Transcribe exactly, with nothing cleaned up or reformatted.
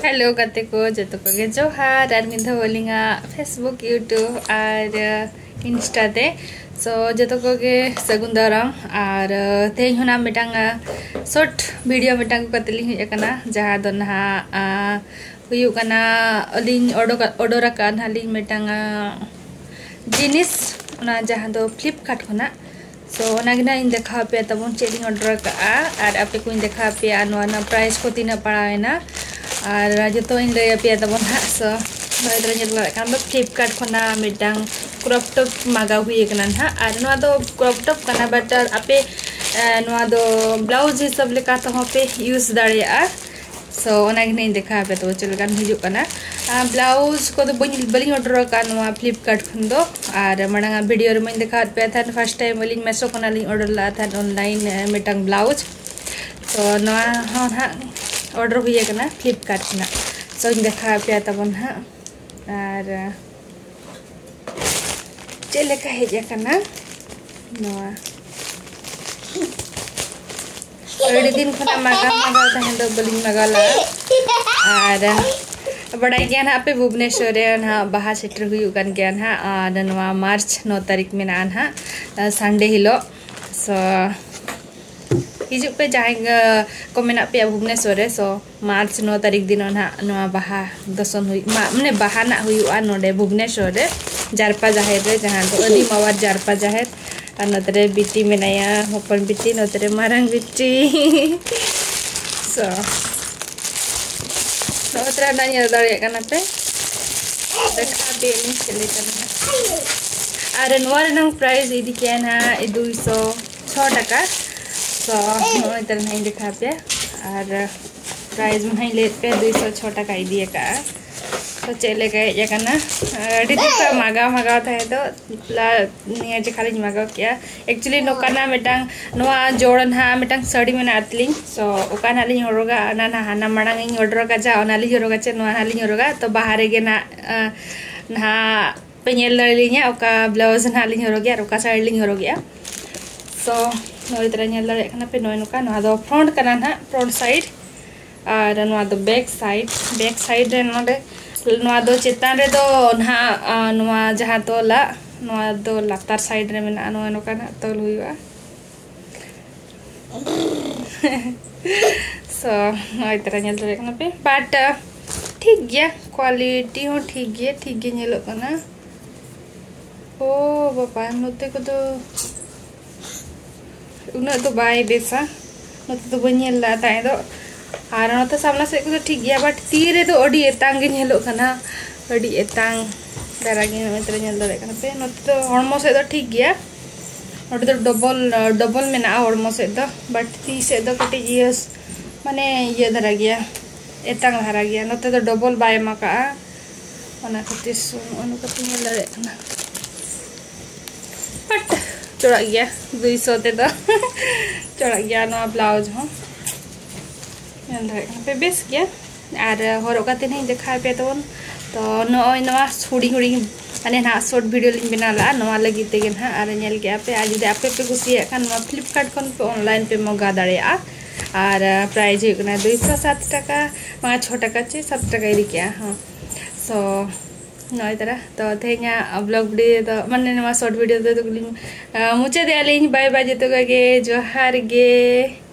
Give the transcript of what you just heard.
Hello ᱜᱟᱛᱮ ᱠᱚ, ᱡᱚᱛᱚ ᱠᱚᱜᱮ ᱡᱚᱦᱟᱨ᱾ ᱟᱨ ᱢᱤᱫ ᱫᱷᱟᱣ ᱟᱹᱞᱤᱧᱟᱜ Facebook, YouTube ᱟᱨ Insta ᱛᱮ, ᱥᱳ ᱡᱚᱛᱚ ᱠᱚᱜᱮ ᱥᱟᱹᱜᱩᱱ ᱫᱟᱨᱟᱢ᱾ ᱟᱨ ᱛᱮᱦᱮᱧ ᱦᱚᱸ ᱱᱟᱜ ᱢᱤᱫᱴᱟᱝ ᱥᱚᱨᱴ ᱵᱷᱤᱰᱤᱭᱳ ᱢᱤᱫᱴᱟᱝ ᱟᱹᱜᱩ ᱠᱟᱛᱮ ᱞᱤᱧ ᱦᱮᱡ ᱟᱠᱟᱱᱟ, ᱡᱟᱦᱟᱸ ᱫᱚ ᱱᱟᱦᱟᱜ ᱦᱩᱭᱩᱜ ᱠᱟᱱᱟ, ᱟᱹᱞᱤᱧ ᱚᱰᱚᱠ ᱚᱰᱚᱨ ᱟᱠᱟᱫᱼᱟ ᱱᱟᱦᱟᱜ ᱞᱤᱧ ᱢᱤᱫᱴᱟᱝ ᱡᱤᱱᱤᱥ, ᱚᱱᱟ ᱡᱟᱦᱟᱸ ᱫᱚ Flipkart ᱠᱷᱚᱱᱟᱜ᱾ ᱥᱳ ᱚᱱᱟᱜᱮ ᱱᱟᱦᱟᱜ ᱤᱧ ᱫᱮᱠᱷᱟᱣ ᱟᱯᱮᱭᱟ ᱛᱟᱵᱚᱱ ᱪᱮᱫ ᱤᱧ ᱚᱰᱟᱨ ᱟᱠᱟᱫᱼᱟ, ᱟᱨ ᱟᱯᱮ ᱠᱚᱧ ᱫᱮᱠᱷᱟᱣ ᱟᱯᱮᱭᱟ ᱱᱚᱣᱟ ᱨᱮᱱᱟᱜ ᱯᱨᱟᱭᱤᱥ ᱠᱚ ᱛᱤᱱᱟᱹᱜ ᱯᱟᱲᱟᱣ ᱮᱱᱟ᱾ ᱟᱨ ᱡᱚᱛᱚᱧ ᱞᱟᱹᱭ ᱟᱯᱮᱭᱟ ᱛᱟᱵᱚᱱ ᱦᱟᱸᱜ᱾ ᱥᱳ ᱱᱚᱜᱼᱚᱭ ᱛᱚᱨᱟ ᱧᱮᱞ ᱫᱟᱲᱮᱭᱟᱜ ᱠᱟᱱ ᱫᱚ Flipkart ᱠᱷᱚᱱᱟᱜ ᱢᱤᱫᱴᱟᱝ ᱠᱨᱚᱯ ᱴᱚᱯ ᱢᱟᱜᱟᱣ ᱦᱩᱭ ᱟᱠᱟᱱᱟ ᱱᱟᱦᱟᱜ᱾ ᱟᱨ ᱱᱚᱣᱟ ᱫᱚ ᱠᱨᱚᱯ ᱴᱚᱯ ᱠᱟᱱᱟ, ᱵᱟᱴ ᱟᱯᱮ ᱱᱚᱣᱟ ᱫᱚ ᱵᱞᱟᱣᱩᱡᱽ ᱦᱤᱥᱟᱹᱵ ᱞᱮᱠᱟ ᱛᱮᱦᱚᱸ ᱯᱮ ᱤᱭᱩᱡᱽ ᱫᱟᱲᱮᱭᱟᱜᱼᱟ᱾ ᱥᱳ ᱚᱱᱟᱜᱮ ᱱᱟᱦᱟᱜ ᱤᱧ ᱫᱮᱠᱷᱟᱣ ᱟᱯᱮ ᱛᱟᱵᱚᱱ ᱪᱮᱫ ᱞᱮᱠᱟᱱ ᱦᱤᱡᱩᱜ ᱠᱟᱱᱟ᱾ ᱵᱞᱟᱣᱩᱡᱽ ᱠᱚᱫᱚ ᱵᱟᱹᱧ ᱵᱟᱹᱞᱤᱧ ᱚᱰᱟᱨ ᱟᱠᱟᱫᱼᱟ ᱱᱚᱣᱟ Flipkart ᱠᱷᱚᱱ ᱫᱚ᱾ ᱟᱨ ᱢᱟᱲᱟᱝ ᱟᱜ ᱵᱷᱤᱰᱤᱭᱳ ᱨᱮᱢᱟᱧ ᱫᱮᱠᱷᱟᱣᱟᱫ ᱯᱮᱭᱟ ᱛᱟᱦᱮᱸᱫ, ᱯᱷᱟᱥᱴ ᱴᱟᱭᱤᱢ ᱟᱹᱞᱤᱧ ᱢᱮᱥᱳ ᱠᱷᱚᱱᱟᱜ ᱞᱤᱧ ᱚᱰᱟᱨ ᱞᱮᱫᱼᱟ ᱛᱟᱦᱮᱸᱫ ᱚᱱᱞᱟᱭᱤᱱ ᱢᱤᱫᱴᱟᱝ ᱵᱞᱟᱣᱩᱡᱽ᱾ ᱛᱚ ᱱᱚᱣᱟ ᱦᱚᱸ ᱱᱟᱦᱟᱜ ᱚᱰᱟᱨ ᱦᱩᱭ ᱟᱠᱟᱱᱟ Flipkart ᱠᱷᱚᱱᱟᱜ᱾ ᱥᱳᱧ ᱫᱮᱠᱷᱟᱣ ᱟᱯᱮᱭᱟ ᱛᱟᱵᱚᱱ ᱱᱟᱦᱟᱜ᱾ ᱟᱨ ᱪᱮᱫ ᱞᱮᱠᱟ ᱦᱮᱡ ᱟᱠᱟᱱᱟ ᱱᱚᱣᱟ᱾ ᱟᱹᱰᱤ ᱫᱤᱱ ᱠᱷᱚᱱᱟᱜ ᱢᱟᱜᱟᱣ ᱢᱟᱜᱟᱣ ᱛᱟᱦᱮᱸ ᱫᱚ ᱵᱟᱹᱞᱤᱧ ᱢᱟᱜᱟᱣ ᱞᱟᱜᱼᱟ᱾ ᱟᱨ ᱵᱟᱲᱟᱭ ᱜᱮᱭᱟ ᱱᱟᱦᱟᱜ ᱯᱮ, ᱵᱷᱩᱵᱽᱱᱮᱥᱚᱨ ᱨᱮ ᱱᱟᱦᱟᱜ ᱵᱟᱦᱟ ᱥᱮᱴᱮᱨ ᱦᱩᱭᱩᱜ ᱠᱟᱱ ᱜᱮᱭᱟ ᱱᱟᱦᱟᱜ᱾ ᱟᱨ ᱱᱚᱣᱟ ᱢᱟᱨᱪ ᱱᱚ ᱛᱟᱹᱨᱤᱠᱷ ᱢᱮᱱᱟᱜᱼᱟ ᱱᱟᱦᱟᱜ, ᱥᱟᱱᱰᱮ ᱦᱤᱞᱳᱜ᱾ ᱥᱳ ᱦᱤᱡᱩᱜ ᱯᱮ ᱡᱟᱦᱟᱸᱭ ᱠᱚ ᱢᱮᱱᱟᱜ ᱯᱮᱭᱟ ᱵᱷᱩᱵᱽᱱᱮᱥᱚᱨ ᱨᱮ᱾ ᱥᱳ ᱢᱟᱨᱪ ᱱᱚ ᱛᱟᱹᱨᱤᱠᱷ ᱫᱤᱱ ᱱᱟᱦᱟᱜ ᱱᱚᱣᱟ ᱵᱟᱦᱟ ᱫᱚᱥᱚᱱ ᱦᱩᱭᱩᱜ ᱢᱟ, ᱢᱟᱱᱮ ᱵᱟᱦᱟ ᱱᱟᱜ ᱦᱩᱭᱩᱜᱼᱟ ᱱᱚᱰᱮ ᱵᱷᱩᱵᱽᱱᱮᱥᱚᱨ ᱨᱮ, ᱡᱟᱨᱯᱟ ᱡᱟᱦᱮᱨ ᱨᱮ, ᱡᱟᱦᱟᱸ ᱫᱚ ᱟᱹᱫᱤᱢ ᱟᱣᱟᱨ ᱡᱟᱨᱯᱟ ᱡᱟᱦᱮᱨ᱾ ᱟᱨ ᱱᱚᱛᱮ ᱨᱮ ᱵᱤᱴᱤ ᱢᱮᱱᱟᱭᱟ, ᱦᱚᱯᱚᱱ ᱵᱤᱴᱤ, ᱱᱚᱛᱮ ᱨᱮ ᱢᱟᱨᱟᱝ ᱵᱤᱴᱤ᱾ ᱥᱳ ᱱᱚᱜᱼᱚᱭ ᱛᱚᱨᱟ ᱱᱟᱜ ᱧᱮᱞ ᱫᱟᱲᱮᱭᱟᱜ ᱠᱟᱱᱟ ᱯᱮ, ᱫᱮᱠᱷᱟᱣ ᱟᱯᱮᱭᱟᱞᱤᱧ ᱪᱮᱫ ᱞᱮᱠᱟ ᱱᱟᱜ᱾ ᱟᱨ ᱱᱚᱣᱟ ᱨᱮᱱᱟᱝ ᱯᱨᱟᱭᱤᱥ ᱤᱫᱤ ᱠᱮᱜᱼᱟ ᱱᱟᱦᱟᱜ ᱫᱩᱭᱥᱚ ᱪᱷᱚ ᱴᱟᱠᱟ᱾ ᱥᱳ ᱱᱚᱜᱼᱚᱭ ᱛᱚᱨᱟ ᱱᱟᱦᱟᱜ ᱤᱧ ᱫᱮᱠᱷᱟᱣ ᱟᱯᱮᱭᱟ᱾ ᱟᱨ ᱯᱨᱟᱭᱤᱥ ᱢᱟ ᱦᱟᱸᱜ ᱤᱧ ᱞᱟᱹᱭᱮᱫ ᱯᱮ ᱫᱩᱭᱥᱚ ᱪᱷᱚ ᱴᱟᱠᱟ ᱤᱫᱤ ᱟᱠᱟᱫᱼᱟ᱾ ᱛᱚ ᱪᱮᱫ ᱞᱮᱠᱟ ᱦᱮᱡ ᱟᱠᱟᱱᱟ? ᱟᱹᱰᱤ ᱫᱤᱱ ᱠᱷᱚᱱ ᱢᱟᱜᱟᱣ ᱢᱟᱜᱟᱣ ᱛᱟᱦᱮᱸ ᱫᱚ, ᱞᱟ- ᱱᱤᱭᱟᱹ ᱡᱮᱠᱷᱟ ᱞᱤᱧ ᱢᱟᱜᱟᱣ ᱠᱮᱜᱼᱟ᱾ ᱮᱠᱪᱩᱭᱮᱞᱤ ᱱᱚᱝᱠᱟᱱᱟᱜ ᱢᱤᱫᱴᱟᱝ ᱱᱚᱣᱟ ᱡᱳᱲ ᱱᱟᱦᱟᱜ ᱢᱤᱫᱴᱟᱝ ᱥᱟᱹᱲᱤ ᱢᱮᱱᱟᱜ ᱛᱟᱹᱞᱤᱧ᱾ ᱥᱳ ᱚᱠᱟ ᱱᱟᱦᱟᱜ ᱞᱤᱧ ᱦᱚᱨᱚᱜᱟ, ᱚᱱᱟ ᱱᱟᱦᱟᱜ ᱦᱟᱱᱟ ᱢᱟᱲᱟᱝ ᱤᱧ ᱚᱰᱟᱨ ᱟᱠᱟᱫ ᱡᱟ, ᱚᱱᱟ ᱞᱤᱧ ᱦᱚᱨᱚᱜᱟ ᱪᱮ ᱱᱚᱣᱟ ᱱᱟᱦᱟᱜ ᱞᱤᱧ ᱦᱚᱨᱚᱜᱟ? ᱛᱚ ᱵᱟᱦᱟ ᱨᱮᱜᱮ ᱱᱟᱦᱟᱜ, ᱟᱸ, ᱱᱟᱦᱟᱜ ᱯᱮ ᱧᱮᱞ ᱫᱟᱲᱮᱭᱟᱞᱤᱧᱟ ᱚᱠᱟ ᱵᱞᱟᱣᱩᱡᱽ ᱱᱟᱦᱟᱜ ᱞᱤᱧ ᱦᱚᱨᱚᱜᱮᱜᱼᱟ ᱟᱨ ᱚᱠᱟ ᱥᱟᱹᱲᱤ ᱞᱤᱧ ᱦᱚᱨᱚᱜᱮᱜᱼᱟ᱾ ᱥᱳ ᱱᱚᱜᱼᱚᱭ ᱛᱚᱨᱟ ᱧᱮᱞ ᱫᱟᱲᱮᱭᱟᱜ ᱠᱟᱱᱟ ᱯᱮ, ᱱᱚᱜᱼᱚᱭ ᱱᱚᱝᱠᱟ, ᱱᱚᱣᱟ ᱫᱚ ᱯᱷᱨᱚᱱᱴ ᱠᱟᱱᱟ ᱱᱟᱦᱟᱜ, ᱯᱷᱨᱚᱱᱴ ᱥᱟᱭᱤᱰ᱾ ᱟᱨ ᱱᱚᱣᱟ ᱫᱚ back side, back side ᱨᱮ ᱱᱚᱰᱮ, ᱱᱚᱣᱟ ᱫᱚ ᱪᱮᱛᱟᱱ ᱨᱮᱫᱚ ᱱᱟᱦᱟᱜ, ᱟ, ᱱᱚᱣᱟ ᱡᱟᱦᱟᱸ ᱛᱚᱞᱟᱜ, ᱱᱚᱣᱟ ᱫᱚ ᱞᱟᱛᱟᱨ side ᱨᱮ ᱢᱮᱱᱟᱜᱼᱟ, ᱱᱚᱜᱼᱚᱭ ᱱᱚᱝᱠᱟ ᱱᱟᱦᱟᱜ ᱛᱚᱞ ᱦᱩᱭᱩᱜᱼᱟ᱾ So ᱱᱚᱜᱼᱚᱭ ᱛᱟᱨᱟ ᱧᱮᱞ ᱫᱟᱲᱮᱭᱟᱜ ᱠᱟᱱᱟ ᱯᱮ, but ᱴᱷᱤᱠ ᱜᱮᱭᱟ, quality ᱦᱚᱸ ᱴᱷᱤᱠ ᱜᱮᱭᱟ, ᱴᱷᱤᱠ ᱜᱮ ᱧᱮᱞᱚᱜ ᱠᱟᱱᱟ᱾ ᱳ ᱵᱟᱵᱟ, ᱱᱚᱛᱮ ᱠᱚᱫᱚ ᱩᱱᱟᱹᱜ ᱫᱚ ᱵᱟᱭ ᱵᱮᱥᱟ, ᱱᱚᱛᱮ ᱫᱚ ᱵᱟᱹᱧ ᱧᱮᱞ ᱞᱮᱫᱟ ᱛᱟᱦᱮᱸ ᱫᱚ᱾ ᱟᱨ ᱱᱚᱛᱮ ᱥᱟᱢᱱᱟ ᱥᱮᱫ ᱠᱚᱫᱚ ᱴᱷᱤᱠ ᱜᱮᱭᱟ, but ᱛᱤ ᱨᱮᱫᱚ ᱟᱹᱰᱤ ᱮᱛᱟᱝ ᱜᱮ ᱧᱮᱞᱚᱜ ᱠᱟᱱᱟ, ᱟᱹᱰᱤ ᱮᱛᱟᱝ ᱫᱷᱟᱨᱟ ᱜᱮ᱾ ᱱᱚᱜᱼᱚᱭ ᱛᱚᱨᱟ ᱧᱮᱞ ᱫᱟᱲᱮᱭᱟᱜ ᱠᱟᱱᱟ ᱯᱮ, ᱱᱚᱛᱮ ᱫᱚ ᱦᱚᱲᱢᱚ ᱥᱮᱫ ᱫᱚ ᱴᱷᱤᱠ ᱜᱮᱭᱟ, ᱱᱚᱸᱰᱮ ᱫᱚ double, double ᱢᱮᱱᱟᱜᱼᱟ ᱦᱚᱲᱢᱚ ᱥᱮᱫ ᱫᱚ, but ᱛᱤ ᱥᱮᱫ ᱫᱚ ᱠᱟᱹᱴᱤᱡ ᱤᱭᱟᱹ, ᱢᱟᱱᱮ ᱤᱭᱟᱹ ᱫᱷᱟᱨᱟ ᱜᱮᱭᱟ, ᱮᱛᱟᱝ ᱫᱷᱟᱨᱟ ᱜᱮᱭᱟ᱾ ᱱᱚᱛᱮ ᱫᱚ double ᱵᱟᱭ ᱮᱢ ᱟᱠᱟᱜᱼᱟ, ᱚᱱᱟ ᱠᱷᱟᱹᱛᱤᱨ ᱥᱩ-, ᱱᱚᱜᱼᱚ ᱱᱚᱝᱠᱟ ᱯᱮ ᱧᱮᱞ ᱫᱟᱲᱮᱭᱟᱜ ᱠᱟᱱᱟ᱾ But ᱪᱚᱲᱟᱜ ᱜᱮᱭᱟ, ᱫᱩᱭᱥᱚ ᱛᱮᱫᱚ ᱪᱚᱲᱟᱜ ᱜᱮᱭᱟ ᱱᱚᱣᱟ blouse ᱦᱚᱸ᱾ ᱧᱮᱞ ᱫᱟᱲᱮᱭᱟᱜ ᱠᱟᱱᱟ ᱯᱮ, ᱵᱮᱥ ᱜᱮᱭᱟ᱾ ᱟᱨ ᱦᱚᱨᱚᱜ ᱠᱟᱛᱮ ᱦᱟᱸᱜ ᱤᱧ ᱫᱮᱠᱷᱟᱣ ᱟᱯᱮᱭᱟ ᱛᱟᱵᱚᱱ᱾ ᱛᱚ ᱱᱚᱜᱼᱚᱭ ᱱᱚᱣᱟ ᱦᱩᱰᱤᱧ ᱦᱩᱰᱤᱧ, ᱢᱟᱱᱮ ᱱᱟᱦᱟᱜ short video ᱞᱤᱧ ᱵᱮᱱᱟᱣ ᱞᱮᱜᱼᱟ, ᱱᱚᱣᱟ ᱞᱟᱹᱜᱤᱫ ᱛᱮᱜᱮ ᱱᱟᱦᱟᱜ᱾ ᱟᱨ ᱧᱮᱞ ᱠᱮᱜᱼᱟ ᱯᱮ, ᱟᱨ ᱡᱩᱫᱤ ᱟᱯᱮ ᱯᱮ ᱠᱩᱥᱤᱭᱟᱜ ᱠᱷᱟᱱ, ᱱᱚᱣᱟ Flipkart ᱠᱷᱚᱱ ᱯᱮ online ᱯᱮ ᱢᱚᱜᱟ ᱫᱟᱲᱮᱭᱟᱜᱼᱟ᱾ ᱟᱨ price ᱦᱩᱭᱩᱜ ᱠᱟᱱᱟ ᱫᱩᱭᱥᱚ ᱥᱟᱛ ᱴᱟᱠᱟ, ᱵᱟᱝᱟ, ᱪᱷᱚ ᱴᱟᱠᱟ ᱪᱮ ᱥᱟᱛ ᱴᱟᱠᱟ ᱤᱫᱤ ᱠᱮᱜᱼᱟ, ᱦᱚᱸ᱾ So ᱱᱚᱜᱼᱚᱭ ᱛᱟᱨᱟ, ᱛᱚ ᱛᱮᱦᱮᱧᱟᱜ vlog video ᱫᱚ, ᱢᱟᱱᱮ ᱱᱚᱣᱟ short video ᱫᱚ ᱞᱤᱧ, ᱟᱸ, ᱢᱩᱪᱟᱹᱫᱮᱜᱼᱟ ᱞᱤᱧ᱾ Bye bye ᱡᱚᱛᱚ ᱠᱚᱜᱮ, ᱡᱚᱦᱟᱨ ᱜᱮ᱾